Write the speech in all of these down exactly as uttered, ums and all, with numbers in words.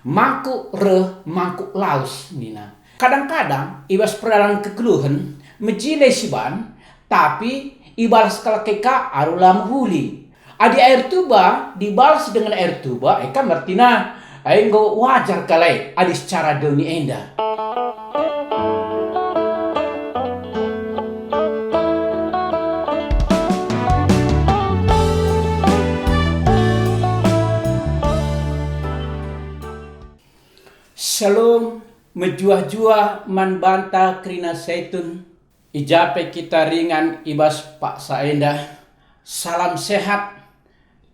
Mangkuk reh mangkuk lawes," nina. Kadang-kadang i bas perdalan kegeluhen, mejile si ban, tapi ibalas kal e ka alu la mehuli. Adi air tuba dibalas dengan air tuba, e ka ertina, ai enggo wajar kal e adi secara doni enda. Shalom, mejuah-juah man banta kerina Saitun. I ja pe kita ringan i bas paksa enda. Salam sehat,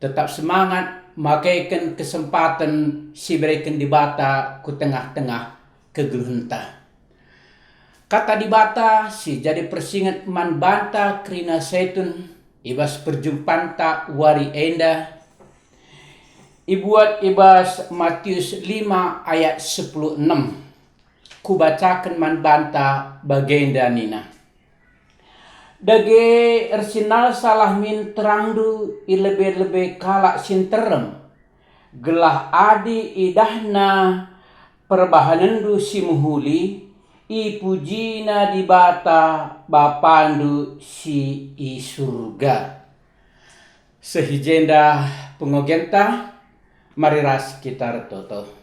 tetap semangat makeken kesempaten si ibereken Dibata ku tengah-tengah kegeluhenta. Kata Dibata si jadi persinget man banta kerina Saitun i bas perjumpanta wari enda, ibuat i bas Matius lima ayat sepuluh enem. Kubacaken man banta bagenda nina, "Dage ersinalsalah min terangndu i lebe-lebe kalak si nterem, gelah adi idahna perbahanenndu si mehuli, ipujina Dibata Bapandu si i Surga." Seh i jenda pengogenta, mari ras kita ertoto.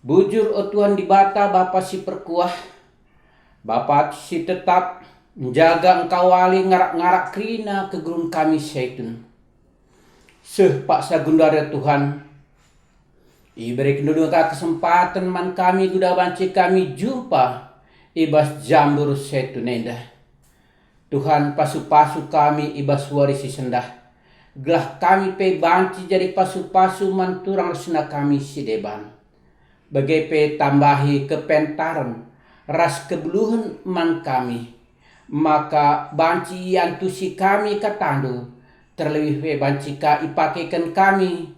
Bujur, o Tuhan Dibata, Bapa si perkuah, Bapa si tetap, njaga engkawali ngarak-ngarak kerina kegeluhen kami Saitun. Seh paksa genduari, o Tuhan, iberekenndu ka kesempaten man kami guna banci kami jumpa i bas jambur Saitun enda. Tuhan, pasu-pasu kami i bas wari si sendah, gelah kami pe banci jadi pasu-pasu man turang ras senina kami si deban. Bage pe tambahi kepentaren ras kegeluhen man kami, maka banci iantusi kami katandu, terlebih pe banci ka ipakeken kami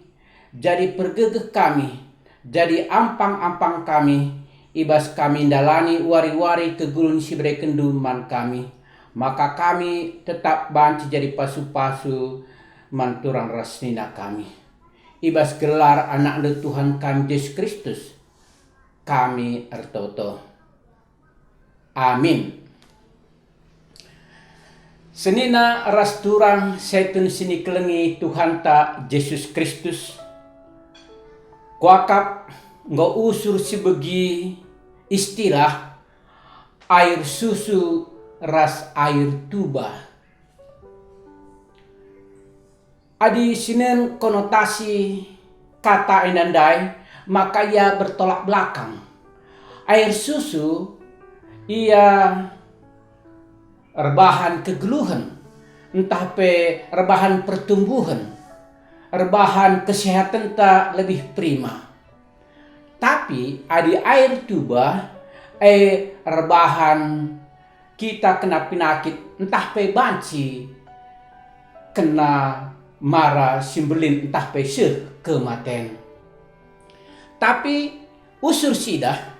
jadi pergegeh kami, jadi ampang-ampang kami, i bas kami ndalani wari-wari kegeluhen si iberekenndu man kami, maka kami tetap banci jadi pasu-pasu man turang ras senina kami. I bas gelar AnakNdu Tuhan kami Jesus Kristus, kami ertoto. Amin. Senina ras turang Saitun si nikelengi Tuhanta Jesus Kristus, kuakap enggo usur si begi istilah air susu ras air tuba. Adi sinen konotasi kata enda ndai, maka ia bertolak belakang. Air susu, ia erbahan kegeluhen, ntah pe erbahan pertumbuhen, erbahan kesehatenta lebih prima. Tapi adi air tuba, e erbahan kita kena penakit, ntah pe banci kena mara si mbelin, ntah pe seh kematen. Tapi usur sidah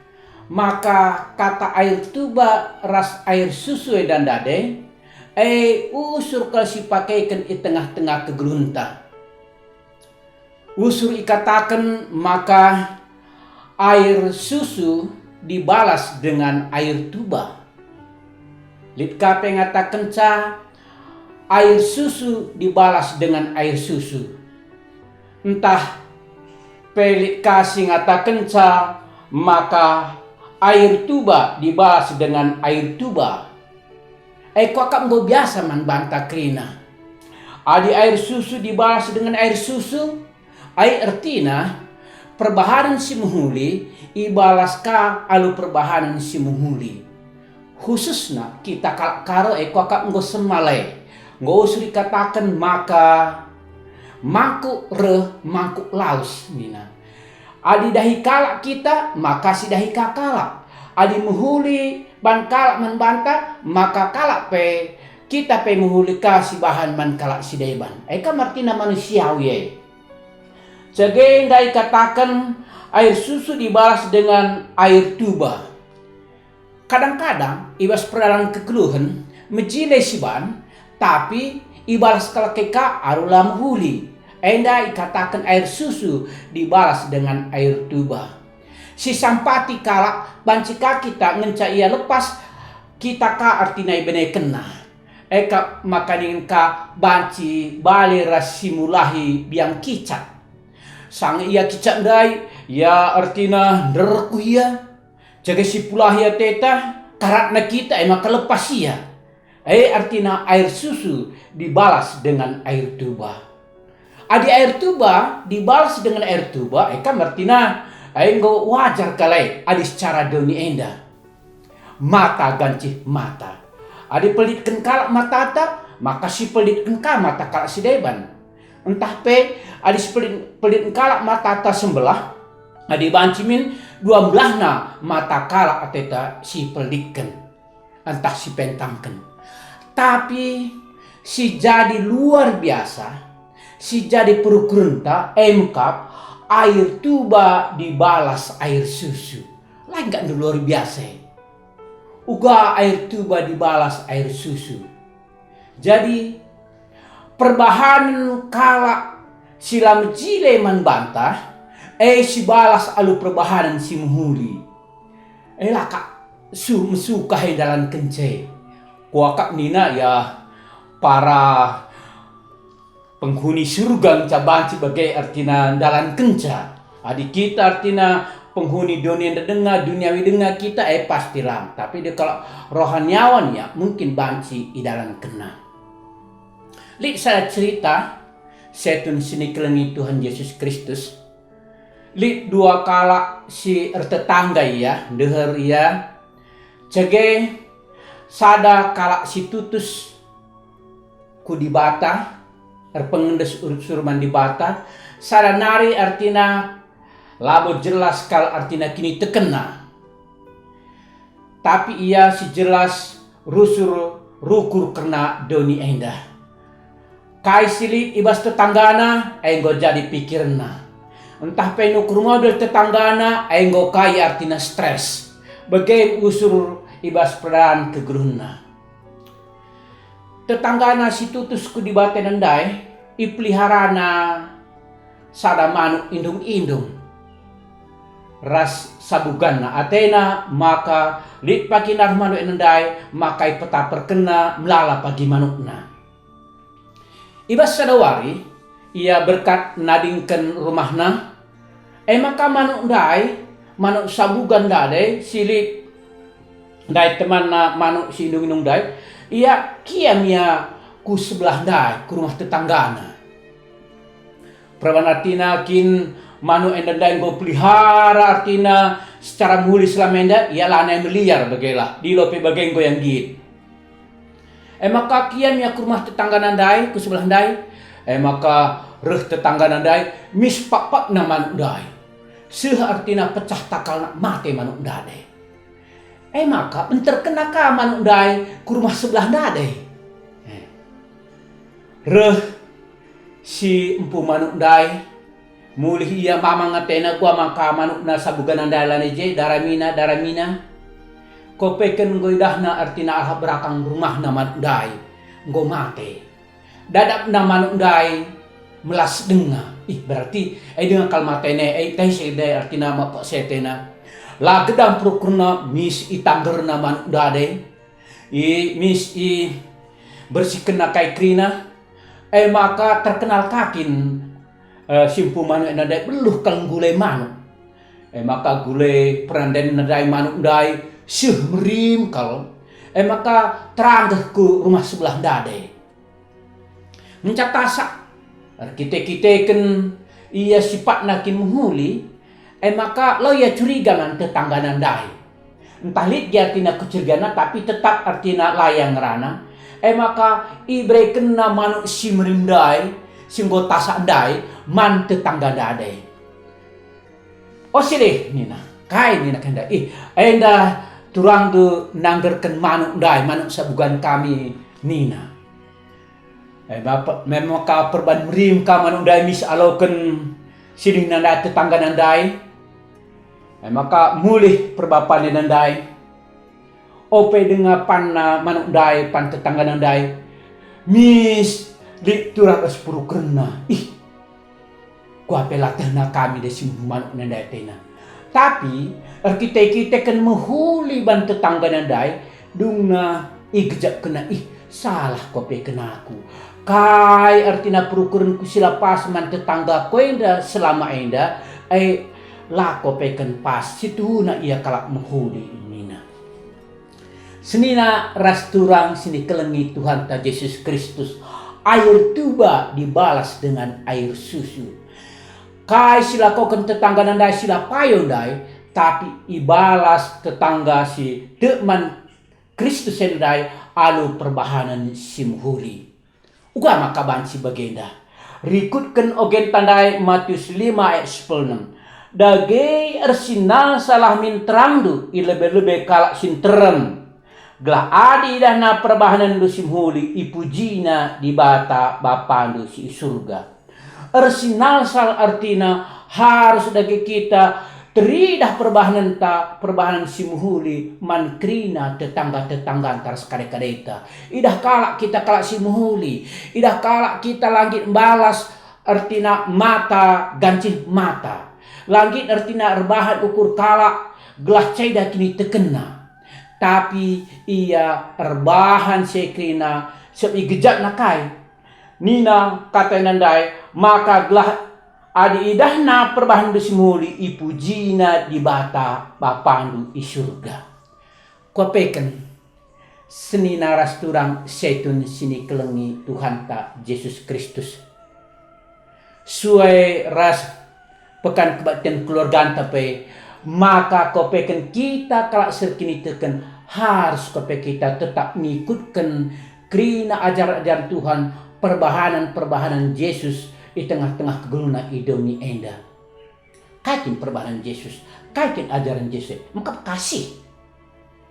maka kata air tuba ras air susu enda ndai, e usur kal si pakeken i tengah-tengah kegeluhenta. Usur ikataken maka air susu dibalas dengan air tuba. Lit ka pe ngatakenca air susu dibalas dengan air susu. Ntah pe lit ka si ngatakenca maka air tuba dibalas dengan air tuba. E kuakap enggo biasa man banta kerina. Adi air susu dibalas dengan air susu, ai ertina perbahanen si mehuli ibalas ka alu perbahanen si mehuli. Khususna kita kalak Karo e kuakap enggo sema e, enggo usur ikataken maka mangkuk reh mangkuk lawes nina. Adi dahi kalak kita, maka sidahi ka kalak. Adi mehuli ban kalak man banta, maka kalak pe, kita pe mehuli ka sibahan man kalak si deban. E ka ertina manusiawi e. Cage ndai kataken air susu dibalas dengan air tuba. Kadang-kadang i bas perdalan kegeluhen, mejile si ban, tapi ibalas kal e ka alu la mehuli. Enda ikataken air susu dibalas dengan air tuba. Sisampati kalak banci ka kita ngenca ia lepas, kita ka ertina ibenekenna. Eka maka ningen ka banci bale ras si mulahi biang kicak. Sanga ia kicak ndai, ia ertina nderkuh ia. Jage si pulahi ateta, karatna kita e maka lepas ia. E artina air susu dibalas dengan air tuba. Adi air tuba dibalas dengan air tuba, e kam ertina, e enggo wajar kal e adi secara doni enda. Mata gancih mata. Adi pelitken kalak matata, maka si pelitken ka mata kalak si deban. Ntah pe, adi si pelit-, pelitken kalak matata sembelah, adi banci min dua mbelahna mata kalak ateta si pelitken, ntah si pentangken. Tapi si jadi luar biasa, si jadi perukurenta, e me kap air tuba dibalas air susu. La nggak luar biasa e? Uga air tuba dibalas air susu. Jadi, perbahanen kalak si la mejile man banta, e sibalas alu perbahanen si mehuli. E la kap su-, mesukah e dalankenca e. Kuakap nina ia para penghuni surga ngenca banci bage ertina ndalankenca. Adi kita ertina penghuni doni enda denga, duniawi denga kita, e pasti lang. Tapi adi kalak rohaniawan ia mungkin banci idalankenna. Lit sada cerita, setun si nikelengi Tuhan Jesus Kristus. Lit dua kalak si ertetangga ia, ndeher ia. Cage sada kalak si tutus ku Dibata, erpengendes uruk-uruk man Dibata, sada nari artina labo jelas kal artina kinitekenna. Tapi ia si jelas rusur rukur kerna doni enda. Kai si lit i bas tetanggana, enggo jadi pikirenna. Ntah pe nukur model tetanggana, enggo kai artina stres. Bage usur i bas peran kegeluhenna. Tetanggana si tutus ku Dibata ndai, ipeliharana sada manuk indung-indung ras sabuganna. Atena maka lit pagi nareh manuk enda ndai, maka ipetaperkenna melala pagi manukna. I bas sada wari, ia berkat nadingken rumahna, e maka manuk ndai, manuk sabugan ndai si lit ndai temanna manuk si indung-indung ndai, ia kiam ia ku sebelah ndai, ku rumah tetanggana. Perban artina kin manuk enda ndai enggo pelihara artina secara mehuli selama enda, ia lanai meliar bagelah, dilo pe bage enggo ia nggit. E maka kiam ia ku rumah tetanggana ndai, ku sebelah ndai. E maka reh tetanggana ndai, mis pakpakna manuk ndai. Seh artina pecah takalna mate manuk ndai. E maka benterkenna ka manuk ndai ku rumah sebelah ndai. Eh. Reh si empu manuk ndai, mulih ia mamang atena, kuamang ka manukna sabuganna ndai lanai je, daramina, daramina. Kopeken enggo idahna artina arah berakang rumahna manuk ndai, enggo mate. Dadapna manuk ndai melas denga. Ih, berarti e denga kal matena, e teh si ndai artina mepek setena. La gedang perukurna, mis itanggerna manuk ndai. I mis i bersihkenna kai kerina, e maka terkenal ka kin, eh, si empu manuk enda ndai beluh kal nggule manuk. E maka gule peranden ndai manuk ndai seh merim kal. E maka teranggeh ku rumah sebelah ndai. Ngenca tasak, erkite-kiteken ia sipatna kin mehuli, e maka la ia curiga man tetanggana ndai. Ntah lit gia artina kecurigana, tapi tetap artina la ia ngerana. E maka iberekenna manuk si merim ndai, si enggo tasak ndai, man tetanggana ndai. "O silih," nina. "Kai," nina kenda, "ih, enda turangndu nanggerken manuk ndai, manuk sabugan kami," nina. E maka, memang ka perban merim ka manuk ndai mis aloken silihna ndai tetanggana ndai. E maka mulih perbapanna ndai. Ope denga panna manuk ndai pan tetanggana ndai, mis lit turah ras perukurna. Ih, Kuga pe la tehna kami ndai si munuh manuk ndai atena. Tapi erkite-kiteken mehuli ban tetanggana ndai, dungna igejapkenna, "Ih, salah kuapeken aku. Kai ertina perukurenku si la pas man tetanggaku enda selama enda? E, la kuapeken pas, situhuna ia kalak mehuli," nina. Senina ras turang si nikelengi Tuhanta Jesus Kristus, air tuba dibalas dengan air susu. Kai si lakoken tetanggana ndai si la payo ndai, tapi ibalas tetangga si tek man Kristus e ndai alu perbahanen si mehuli. Uga maka banci bagenda. Rikutken ogenta ndai Matius lima ayat sepuluh enem, "Dage ersinalsallah min terangndu i lebe-lebe kalak si nterem, gelah adi idahna perbahanenndu si mehuli, ipujina Dibata Bapandu si i Surga." Ersinalsal ertina harus dage kita teridah perbahanenta, perbahanen si mehuli man kerina tetangga-tetangganta ras kade-kadeta. Idah kalak kita kalak si mehuli, idah kalak kita la nggit mbalas ertina mata gancih mata. La nggit ertina erbahan ukur kalak gelah ceda kinitekenna. Tapi ia erbahan si e kerina, sebab igejapna kai. Nina katana ndai, maka gelah adi idahna perbahanenndu si mehuli, ipujina Dibata Bapandu i Surga. Kuapeken, senina ras turang setun si nikelengi Tuhanta Jesus Kristus. Sue ras pekan kebaktin keluarganta pe, maka kuapeken kita kalak si erkiniteken harus kuapeken kita tetap ngikutken kerina ajar-ajar Tuhan, perbahanen-perbahanen Jesus i tengah-tengah kegeluhna i doni enda. Kai kin perbahanen Jesus? Kai kin ajaran Jesus? Mekap kasih.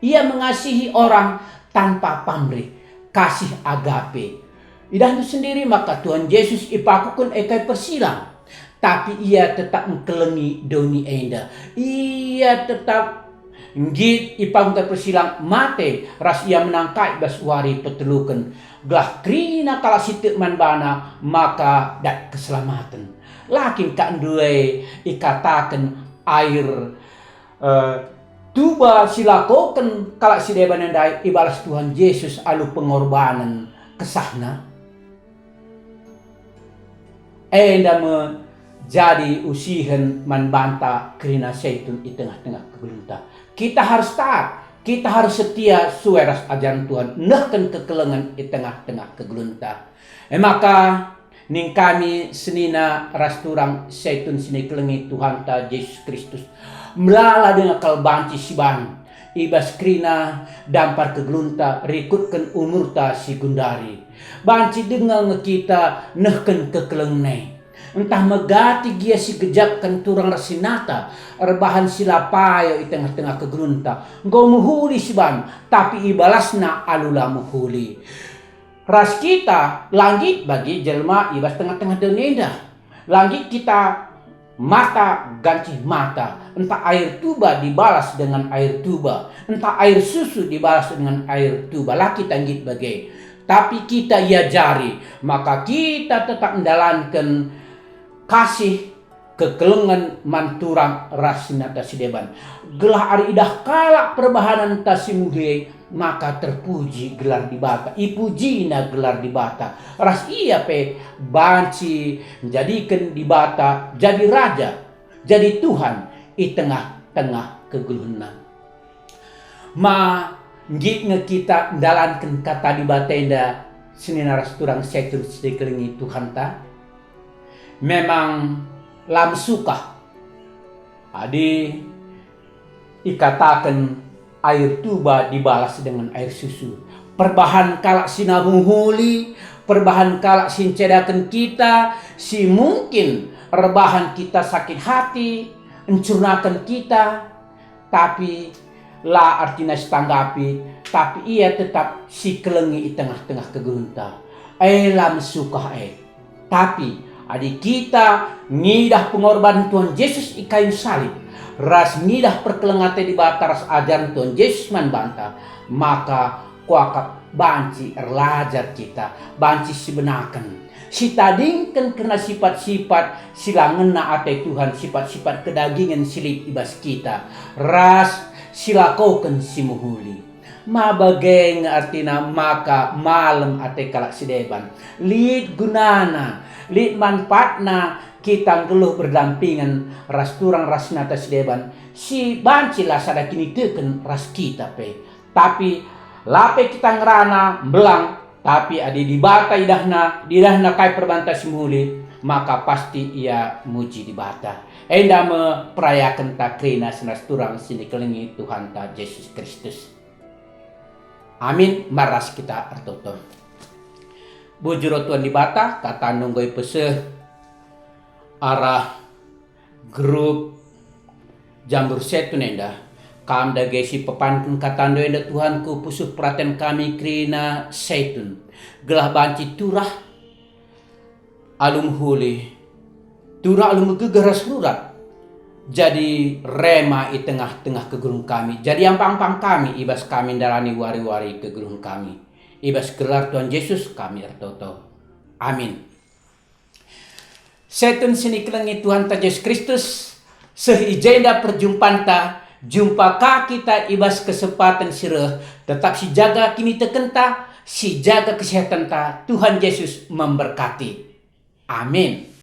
Ia mengasihi orang tanpa pamrih, kasih agape. Idahndu sendiri maka Tuhan Jesus ipakuken e kai persilang, tapi ia tetap engkelengi doni enda. Ia tetap nggit ipakuken kai persilang, mate, ras ia menang kai bas wari peteluken, gelah kerina kalak si tek man bana maka dat keselamaten. La kin ka ndai ikataken air eh, tuba si lakoken kalak si deban ndai ibalas Tuhan Jesus alu pengorbanen kesahNa. Enda me jadi usihen man banta kerina setun i tengah-tengah kegeluhenta. Kita harus taat, kita harus setia sue ras ajaran Tuhan, nehken kekelengen i tengah-tengah kegeluhenta. E maka, nina kami senina ras turang setun si nikelengi Tuhanta Jesus Kristus, melala denga kal banci siban, i bas kerina dampar kegeluhenta rikutken umurta si gundari. Banci denga nge kita nehken kekelengen e. Ntah megati gia si gejapken turang ras senata, erbahan si la payo i tengah-tengah kegeluhenta, enggo mehuli siban, tapi ibalasna alu la mehuli. Ras kita, la nggit bagi jelma i bas tengah-tengah doni enda. La nggit kita mata gancih mata, ntah air tuba dibalas dengan air tuba, ntah air susu dibalas dengan air tuba, la kita nggit bage. Tapi kita iajari, maka kita tetap ndalanken kasih kekelengen man turang ras senata si deban. Gelah adi idah kalak perbahanenta si mehuli, maka terpuji gelar Dibata, ipujina gelar Dibata, ras ia pe banci njadiken Dibata jadi Raja, jadi Tuhan i tengah-tengah kegeluhenna. Ma nggit nge kita ndalanken kata Dibata enda senina ras turang setun si nikelengi Tuhanta? Memang la mesukah adi ikataken air tuba dibalas dengan air susu. Perbahan kalak si la mehuli, perbahan kalak si ncedaken kita, si mungkin erbahan kita sakit hati, ncurnaken kita, tapi la ertina sitanggapi, tapi ia tetap sikelengi i tengah-tengah kegeluhenta. E la mesukah e. Tapi adi kita ngidah pengorban Tuhan Jesus i kayu salib, ras ngidah perkeleng ate Dibata ras ajaran Tuhan Jesus man banta, maka kuakap banci erlajar kita, banci sibenaken. sitadingken kerna sipat-sipat si la ngena ate Tuhan, sipat-sipat kedagingen si lit i bas kita, ras silakoken si mehuli. Ma bage nge ertina maka malem ate kalak si deban. Lit gunana, lit manfaatna kita nggeluh berdampingen ras turang ras senina si deban, si banci la sada kiniteken ras kita pe. Tapi la pe kita ngerana mbelang, tapi adi Dibata idahna, idahna kai perbanta si mehuli, maka pasti ia muji Dibata. Enda me perayakenta kerina senina turang si nikelengi Tuhanta Jesus Kristus. Amin. Mari ras kita ertoto. Bujur o Tuhan Dibata, kataNdu enggo ipeseh arah grup Jambur Setun enda. Kam dage si pepanken kataNdu enda, Tuhanku, pusuh peraten kami kerina Setun, gelah banci turah alu mehuli, turah alu megegeh ras rurat, jadi rema i tengah-tengah kegeluhen kami, jadi ampang-ampang kami i bas kami ndalani wari-wari kegeluhen kami. I bas gelar Tuhan Jesus kami ertoto. Amin. Setun si nikelengi Tuhanta Jesus Kristus, seh i jenda perjumpanta, jumpa ka kita i bas kesempaten si reh, tetap sijaga kinitekenta, sijaga kesehatenta. Tuhan Jesus memberkati. Amin.